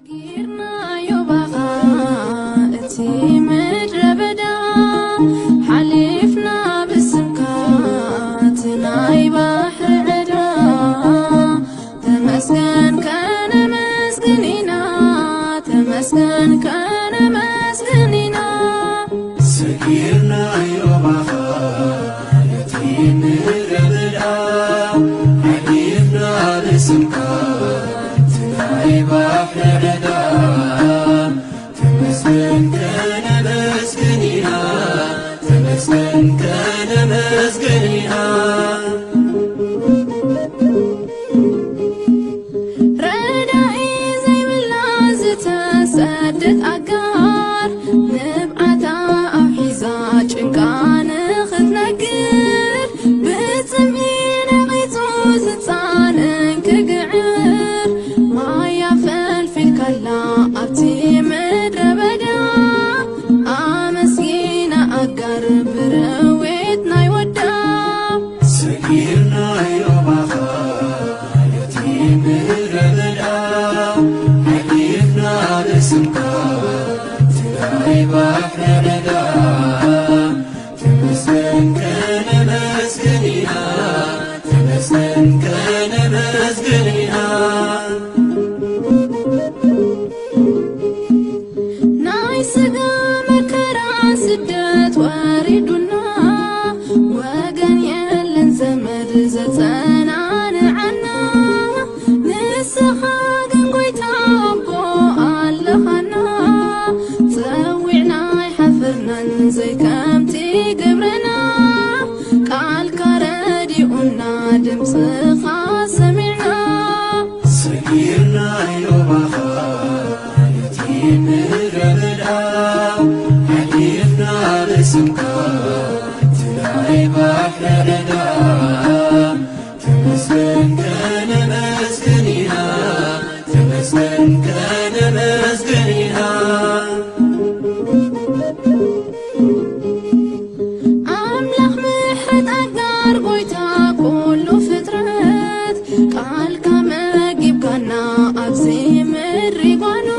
ጊርናዮ ባኻ እቲ ምድረ በዳ ሓሊፍና ብስምካ እቲ ናይ ባሕሪ ዕዳ። ተመስገን ከነመስግን ኢና፣ ተመስገን ከነመስግን ኢና። ሰጊርናዮ ባኻ እቲ ምድረ በዳ ሓሊፍና ብስምካ እቲ ናይ ባሕሪ ዕዳ። ተመስገን ከነመስግን ኢና፣ ተመስገን ከነመስግን ኢና። ረዳኢ ዘይብላ ዝተሰደት ኣጋር ንብዓታ ኣውሒዛ ጭንቃ ንኽትነግር ብጽምኢ ነቒጹ ዝጻንን ክግዕር ማያ ፈልፊልካላ ኣብቲ ምድረ በዳ ኣመስጊና ኣጋር ብረዌት ናይ ወዳ። ሰጊርናዮ ባኻ ነቲ ምድረ በዳ ሓሊፍና ብስምካ እቲ ናይ ባሕሪ ዕዳ። ተመስገን ከነመስግን ኢና፣ ተመስገን ከነመስግን ኢና። ናይ ስጋ መከራ ስደት ወሪዱና፣ ወገን የለን ዘመድ ዘጸናንዓና። ንስኻ ግን ጎይታ ኣቦ ኣለኻና፣ ጸዊዕና ኣይሓፈርናን ዘይከምቲ ግብርና። ቃልካ ረዲኡና ድምፅኻ ሰሚዕና። ሰጊርናዮ ባኻ ነቲ ምድረ በዳ ሓሊፍና ብስምካ እቲ ናይ ባሕሪ ዕዳ። ተመስገን ከነመስግን ኢና፣ ተመስገን ከነመስግን ኢና። ኣምላኽ ምሕረት ኣጋር ጎይታ ኩሉ ፍጥረት፣ ቃልካ መጊብካና ኣብዚ ምድሪ ጓኖ።